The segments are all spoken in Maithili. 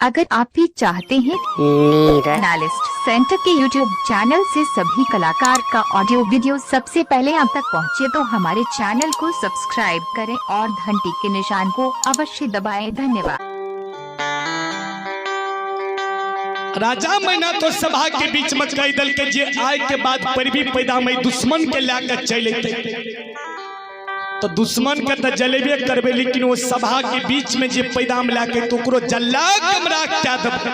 अगर आप भी चाहते हैं नीरज एनालिस्ट सेंटर के YouTube channel से सभी कलाकार का ऑडियो वीडियो सबसे पहले आप तक पहुंचे तो हमारे चैनल को सब्सक्राइब करें और घंटी के निशान को अवश्य दबाएं। धन्यवाद। राजा मैना तो सभा के बीच में कह दल के जे आय के बाद पर भी पैदा में दुश्मन के लाकर चल अयतै तो दुश्मन के तो जलेबे करबे, लेकिन वो सभा के बीच में जे पैदाम लाके तो ओकरो जला के हमरा क्या देबै।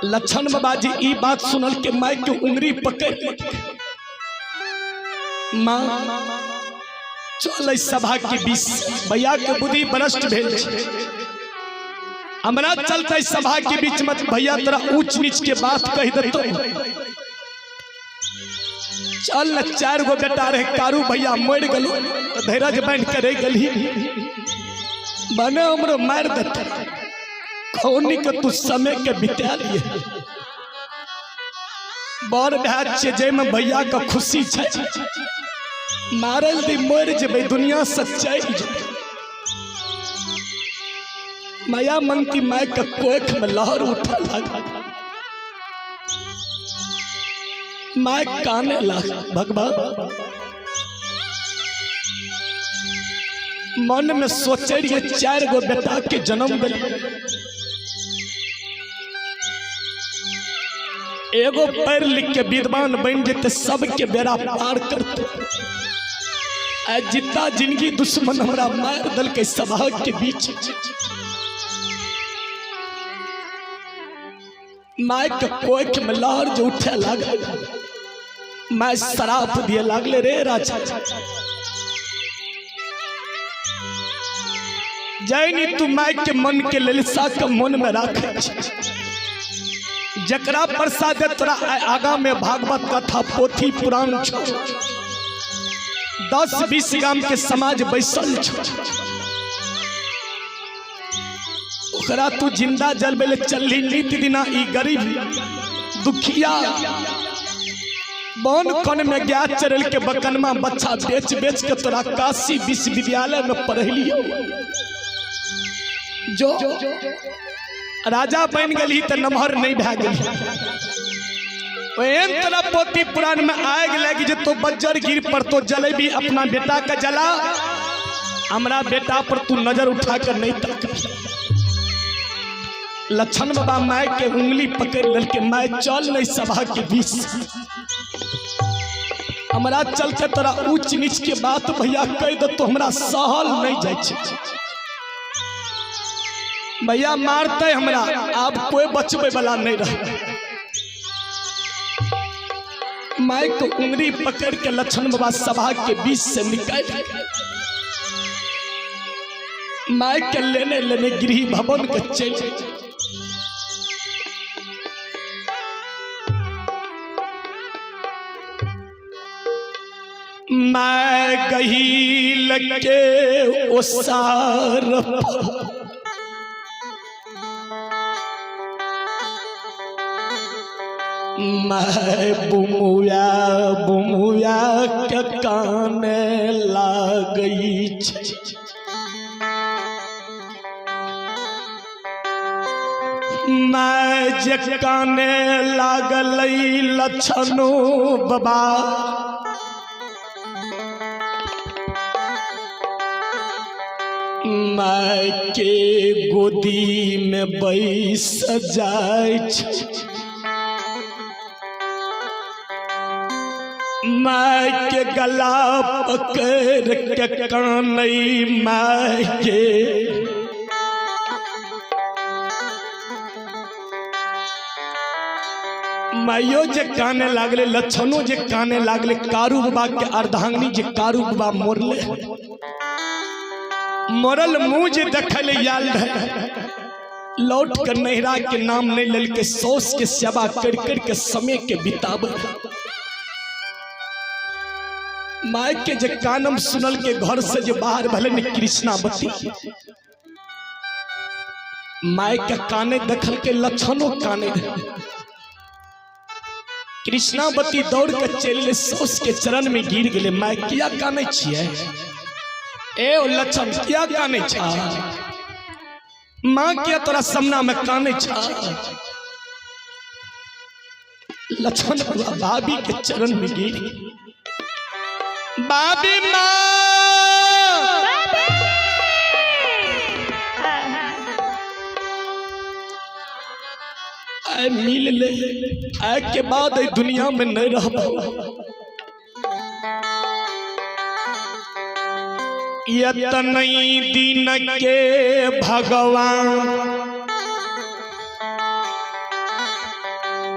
लक्षण बाबा जी ई बात सुनल के माय के उंगली पकड़ माँ चल सभा के बीच, भैया के बुद्धि भ्रष्ट भेल छै, हमरा चलते सभा के बीच में भैया तोरा ऊंच नीच के बात कह देतो। चल न, 4 गो बेटा रहे कारू भैया मर गलो तो धीरज बांध के रह गली, बने हमरो मार देते खौनी के तू समय के बिता लिए। बड़ भाई छै जाहिमे भैया के खुशी छै, मारल दी मर जेबै दुनिया से चलि जेबै। माया मंती my के कोख में लहर उठा लागल, my काने लागल। भगवान मन में सोचे रहिए 4 गो बेटा के जन्म दिल, एगो पढ़ लिख के विद्वान बन जेते सबके बेड़ा पार करते। आ जितना जिंदगी दुश्मन हमरा मार दल के सभा के बीच, my के कोख में लहर जो उठे लागल, my श्राप दिए लागले रे राजा जैनी तू my के मन के ललिसा के मन में राखे, जकरा प्रसाद तोरा आगा में भागवत कथा पोथी पुराण छौ, 10-20 गाम के समाज बैसल छौ, ओकरा तू जिंदा जलबे ले चलली नित दिना ई गरीब दुखिया बन कन में गाय चरल के बकनमा बच्चा बेच बेच के तोरा काशी विश्वविद्यालय में पढ़लियो। जो राजा बन गली तो नमहर नहीं भए गेली। एहन तरह पोथी पुराण में आग लागि जे तो बज्जर गिर पर तो जलेबी अपना बेटा के जला, हमरा बेटा पर तू नजर उठा कर नहीं तक। लक्षण बाबा my के उंगली पकड़ ललके, my चल नहीं सभा के बीच, हमरा चलते तोरा ऊंच नीच के बात भैया कह दे तो हमरा सहल नहीं जाय छै। भैया मारते हमरा, आब कोई बचबे वाला नहीं रहे। My के उंगली पकड़ के लक्षण बाबा सभा के बीच से निकाल my के लेने लेने गृह भवन के चल। मैं गही लगे ओसार मैं बुमुया बुमुया के काने लागई छै। मैं जे काने लागल लक्षणो बाबा, my के गोदी में बैस जाय छै। My के गला पकड़ के कानै my के, माइयो जे काने लागले, लक्षणो जे काने लागले, कारू बाबा के अर्धांगिनी जे कारू बाबा मोरले, मरल मुँह जे देखल आयल रहे, लौट कर नैहरा के नाम नहीं ललके, सौस के सेवा कर कर के समय के बिताब। My के जे कानम सुनल के घर से जे बाहर भले ने कृष्णावती, my के काने देखल के लक्षणों काने। कृष्णावती दौड़ के चल सौस के चरण में गिर गेले। My किया काने छियै ए ओ लक्षण, किया काने छा? माँ किया तोरा सामना में काने छ? लक्ष्मण बाबा भाभी के चरण में गिर, बाबी माँ। आए मिल ले, आए के बाद ए दुनिया में नहीं रह यतनई दिन के भगवान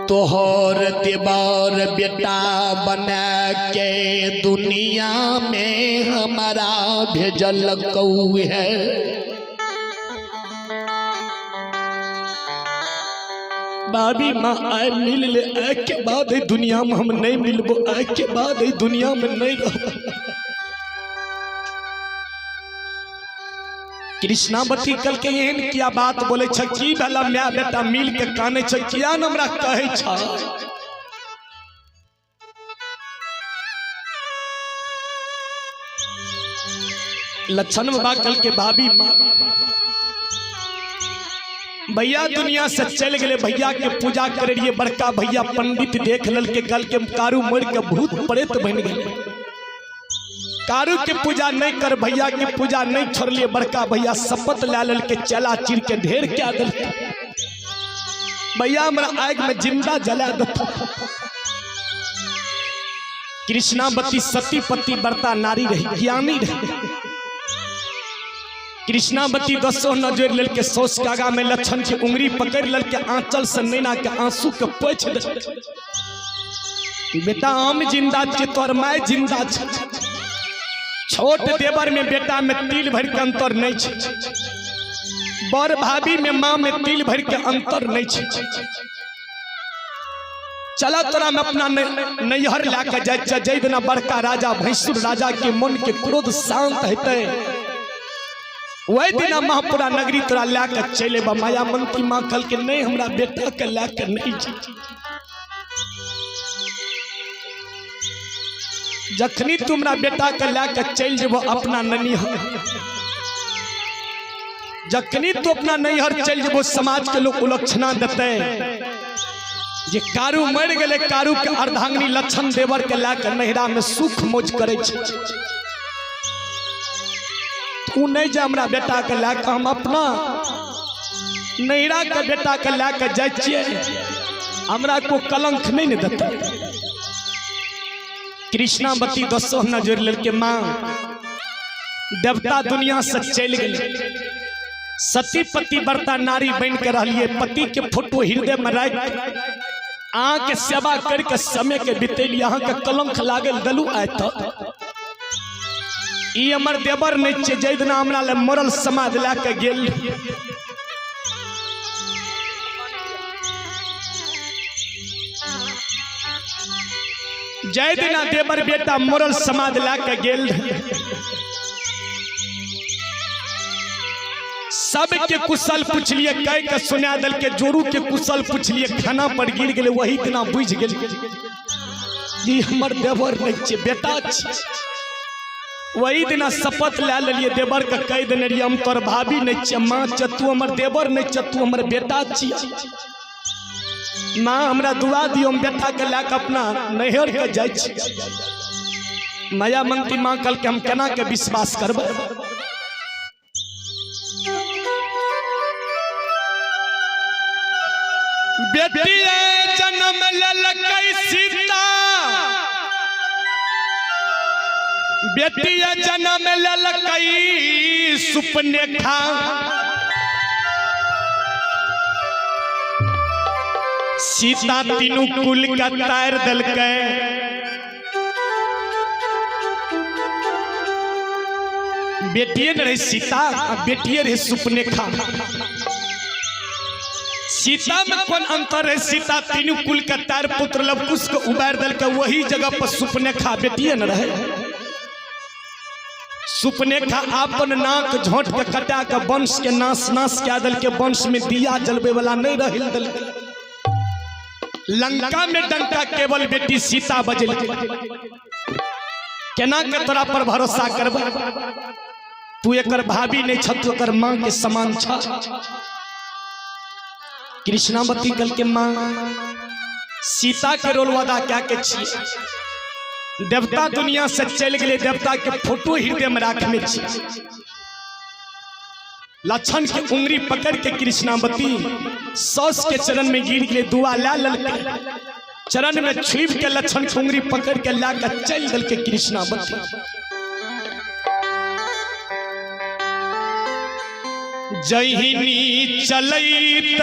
तोहर देवर बेटा बना के दुनिया में हमारा भेजल कौ है। बाबी माँ आए मिल ले, आए के बाद दुनिया में हम नहीं मिलबो, आए के बाद दुनिया में नहीं रह। कृष्णावती कल के एहन किया बात बोले छ, की भला my बेटा मिल के काने छ, किया न हमरा कहे छ? लक्षण बाबा कल के भाभी माँ भैया दुनिया से चल गए, भैया के पूजा करे रहिए, बड़का भैया पंडित देख लल के कल के कारू मर के भूत प्रेत बन गए। कारू के पूजा नहीं कर, भैया के पूजा नहीं छोड़लिए, बड़का भैया शपथ ला लल के चला चीर के ढेर क्या दल, भैया हमरा आग में जिंदा जला दत। कृष्णावती सती पति बरता नारी रही, ज्ञानी रही। कृष्णावती दसो नजर लेल के सोच के आगा में लक्षण के उंगली पकड़ लेल के आंचल से नैना के आंसू के पोछ दे, बेटा हम जिंदा छे तोर my जिंदा छे। छोट देवर में बेटा में तिल भर के अंतर नहीं छे, बड़ भाभी में माँ में तिल भर के अंतर नहीं छे। चला तोरा में अपना नैहर लाके जाय, जय दिना बड़का राजा भैंसुर राजा के मन के क्रोध शांत हेतै वही दिना महापुरा नगरी तोरा लाके चले बा। माया मंत्री माँ कल के नहीं हमरा बेटा के लाके नहीं जा। जखनी तुमरा बेटा के लाके चल जेबो अपना ननिहर, जखनी तू अपना नैहर चल जेबो समाज के लोग उलक्षणा देते जे कारू मर गए, कारू के अर्धांगिनी लक्षण देवर के लाके नैहरा में सुख मौज करे छे। तू नहीं जा हमरा बेटा के लाके, हम अपना नैहरा के बेटा के लाके जाय छियै, हमरा को कलंक नहीं ने देते। कृष्णावती दसो नजर लेल के माँ देवता दुनिया से चल गए, सती पति बरता नारी बन के रहिए, पति के फोटो हृदय में राख अहाँ के सेवा करके समय के बितेली, अहाँ के कलंक लागल दलू आय तो ई हमर देवर नहीं छे, जै दिना हमरा ले मरल समाज लए के गेल। जै दिना देवर बेटा मरल समाज लए के गेल, सबके कुशल पूछलिए, कह के सुना दल के जोरू के कुशल पूछलिए, खाना पर गिर गेले, वही दिना बुझ गेल ई हमर देवर नहीं छे बेटा छे। वही दिना शपथ ले लेलिए देवर के कह देने रहिए हम तोर भाभी नहीं छे माँ छे, तू हमर देवर नहीं छे, तू हमर बेटा छी। माँ हमरा दुआ दियो हम बेटा के लए के अपना नैहर के जाइ छी। माया मंती माँ कल के हम केना के विश्वास करबै? बेटी जन्म ललकै सीता, बेटी जन्म ललकै सुपनेखा, सीता तीनू कुल का तार दलकै, बेटिए न रहे सीता, बेटिए रहे सुपनेखा। सीता में कौन अंतर है? सीता तीनू कुल का तार पुत्र लवकुश को उबार दल के वही जगह पर सुपनेखा बेटिए न रहे। सुपनेखा अपन नाक झोंट के कटा के वंश के नाश नाश क्या दल के वंश में दिया जलवे वाला नहीं रह दल। लंका में डंका केवल बेटी सीता बजल, केना के तोरा पर भरोसा करबै? तू एकर भाभी नहीं छ, तू एकर माँ के समान छ। कृष्णावती कल के माँ सीता के रोल वादा क्या के छी, देवता दुनिया से चल गए, देवता के फोटो हृदय में राखने छी। लक्षण के उंगली पकड़ के कृष्णावती सौस के चरण में गिर गए, दुआ ला ललके चरण में छुप के लक्षण के उंगली पकड़ के ला के चल दल के कृष्णावती। जहिनी चलई